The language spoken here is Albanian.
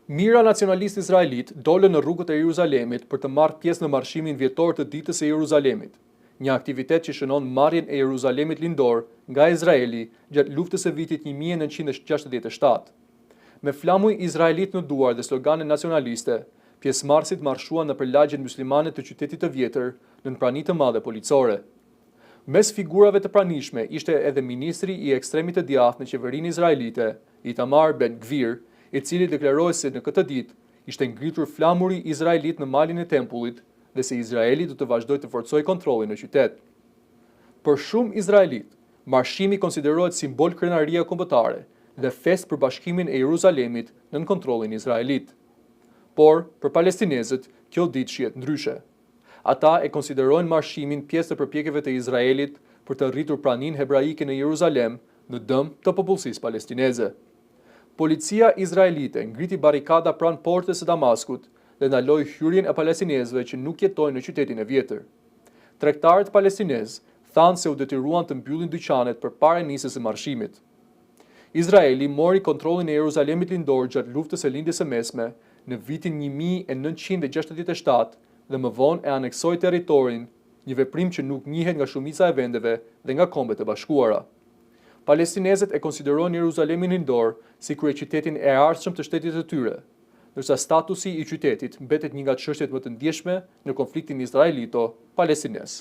Mijëra nacionalistë izraelitë dolën në rrugët e Jeruzalemit për të marrë pjesë në marshimin vjetor të Ditës së Jeruzalemit, një aktivitet që shënon marrjen e Jeruzalemit Lindor nga Izraeli gjatë luftës së vitit 1967. Me flamuj izraelitë në duar dhe slogane nacionaliste, pjesëmarrësit marshuan nëpër lagjet myslimane të qytetit të vjetër nën prani të madhe policore. Mes figurave të pranishme ishte edhe ministri i ekstremit të djathtë në qeverinë izraelite, Itamar Ben-Gvir, i cili deklaroi se në këtë ditë ishte ngritur flamuri izraelit në malin e Tempullit dhe se Izraeli do të vazhdojë të forcojë kontrollin në qytet. Për shumë izraelitë, marshimi konsiderohet simbol krenarie kombëtare dhe festë për bashkimin e Jeruzalemit nën kontrollin izraelit. Por, për palestinezët, kjo ditë shihet ndryshe. Ata e konsiderojnë marshimin pjesë të përpjekjeve të Izraelit për të rritur praninë hebraike në Jeruzalem në dëm të popullsisë palestineze. Policia izraelite ngriti barrikada pranë portës së Damaskut dhe ndaloi hyrjen e palestinezëve që nuk jetojnë në qytetin e vjetër. Tregtarët palestinezë thanë se u detyruan të mbyllin dyqanet përpara nisjes së marshimit. Izraeli mori kontrollin e Jeruzalemit Lindor gjatë luftës së Lindjes së Mesme në vitin 1967 dhe më vonë e aneksoi territorin, një veprim që nuk njihet nga shumica e vendeve dhe nga Kombet e Bashkuara. Palestinezët e konsiderojnë Jeruzalemin Lindor si kryeqytetin e ardhshëm të shtetit të tyre, ndërsa statusi i qytetit mbetet një nga çështjet më të ndjeshme në konfliktin izraelito-palestinez.